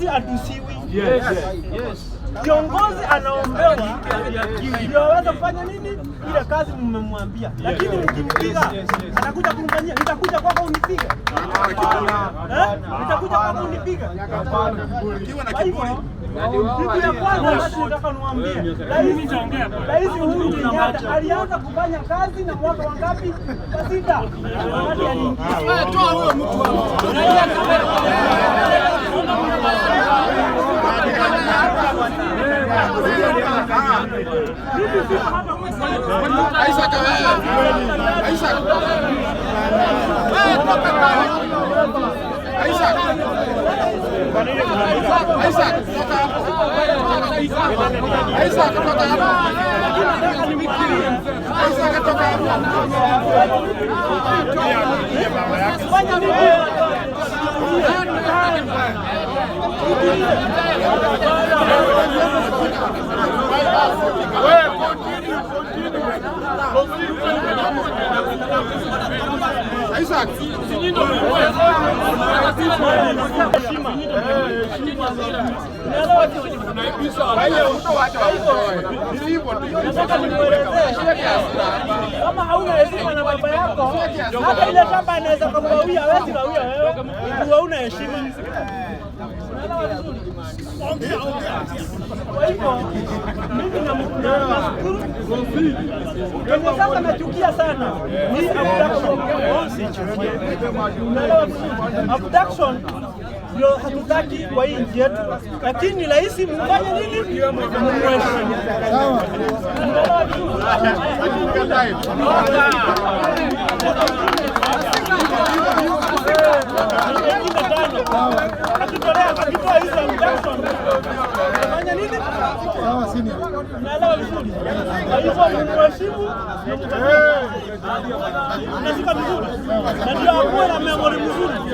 Hatusiwi. Kiongozi anaombewa ndio aweze kufanya nini ile kazi mmemwambia, lakini mkimpiga atakuja kumfanyia, nitakuja kwako unipige, eh? Nitakuja kwako unipige. Kwa hivyo kitu ya kwanza ambacho nataka niwaambie, Rais Uhuru Kenyatta alianza kufanya kazi na mwaka wangapi? Wa sita, wakati aliingia. Toa huyo mtu hapo. Mimi siko hapa. Isaac, wewe. Isaac. Wewe toka pale. Isaac. Isaac, toka hapo. Isaac, toka hapo. Isaac, toka hapo. Fanya nini? Isaac. Heshima. Unaelewa vizuri? Nataka nikuelezee, kama hauna heshima na baba yako, hata ile shamba anaweza kugawia, hawezi gawia wewe, juu hauna heshima. Unaelewa vizuri? Kwa hivyo mimi nashukuru. Kenye sasa nachukia sana ni abduction. Unaelewa vizuri? Abduction ndio hatutaki kwa hii nchi yetu, lakini rais mfanye nini? Mheshimu. Unaelewa vizuri? Wengine tano akitoa hizo abduction fanya nini? Unaelewa vizuri? Kwa hivyo mheshimu, unashika vizuri, na ndio akuwe na memory mzuri.